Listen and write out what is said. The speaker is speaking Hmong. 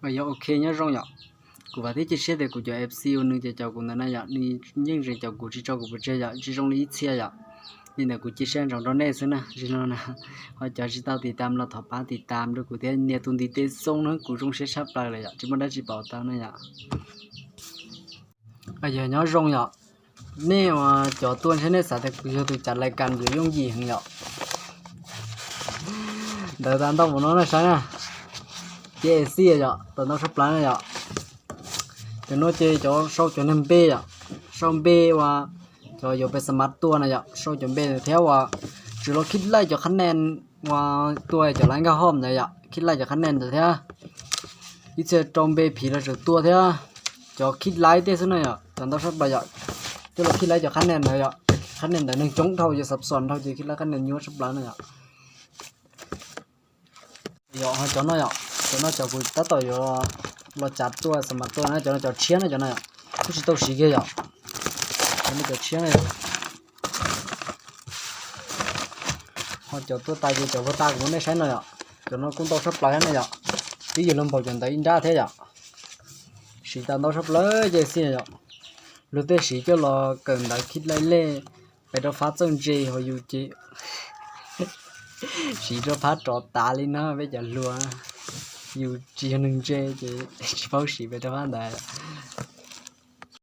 Yog ok, nyob zoo yom. Kuv vam thiab cia siab tias kuv cov F C uas nws caum kuv ntawd na yom, nws yeej tseem caum kuv tsis tso kuv pov tseg yom, tsis zoo li ib txhia yom. Li ntawd kuv cia siab ntsoov rau nej xwb na, tsis no na. Ho cov tsis tau tiv tam los thov pab tiv tam rau kuv thiab, nias tus ntiv tes xoo na, kuv zoo siab tshaj plaws lawm yom, tsis muaj dab tsi pauv tau na yom. Yog nyob zoo yom, nej uas cov tuaj ntshe nej xav tias kuv yog tus cav lais kas yuav yooj yim heev yom. Ntawd tau ntau mus no na saib na, ces xij yom, tau ntau sab plaws na yom. Cov no ces cov sau cov neeg npe yom, sau npe uas cov yuav pes xa mav tua na yom, sau cov npe thiab uas tsis los khib laij cov qhab nen uas tua cov laiv nkag hom ntawd yom, khib laij cov qhab nen ntawd thiab. Ib txhia rau npe phiv los tseem tua thiab. Cov khib laij tej xwb na yom, cov ntau sab plaws yom. Coj los khib laij cov qhab nen ntawd yom, qhab nen ntawd neeg coob dhau ces xav xom dhau ces khib laij qhab nen nyuaj sab plaws na yom. Yom, ho cov no yom, cov no cov kuv tab tom yuav los cav tua xa mav tua na, cov no cov tshiab na, cov no yom, kuj tsis tau siv kiag yom. Cov no cov tshiab na yom. Ho cov tuaj tas ces cov tuaj tas kuv muab nej saib no yom, cov no kuj ntau sab plaws na yom. Twb yog luag npaum cov ntawd ib nrab thiab yom. Siv tau ntau sab plaws ces xij yom, luag tej siv coj los kawm ntawv khib laij lej, pes rau phab txawj ntse, ho yus ces siv rau phab rov tav li no, peb cov hluas yus tsis yog neeg ntse ces tsis paub siv pes rau phab ntawd.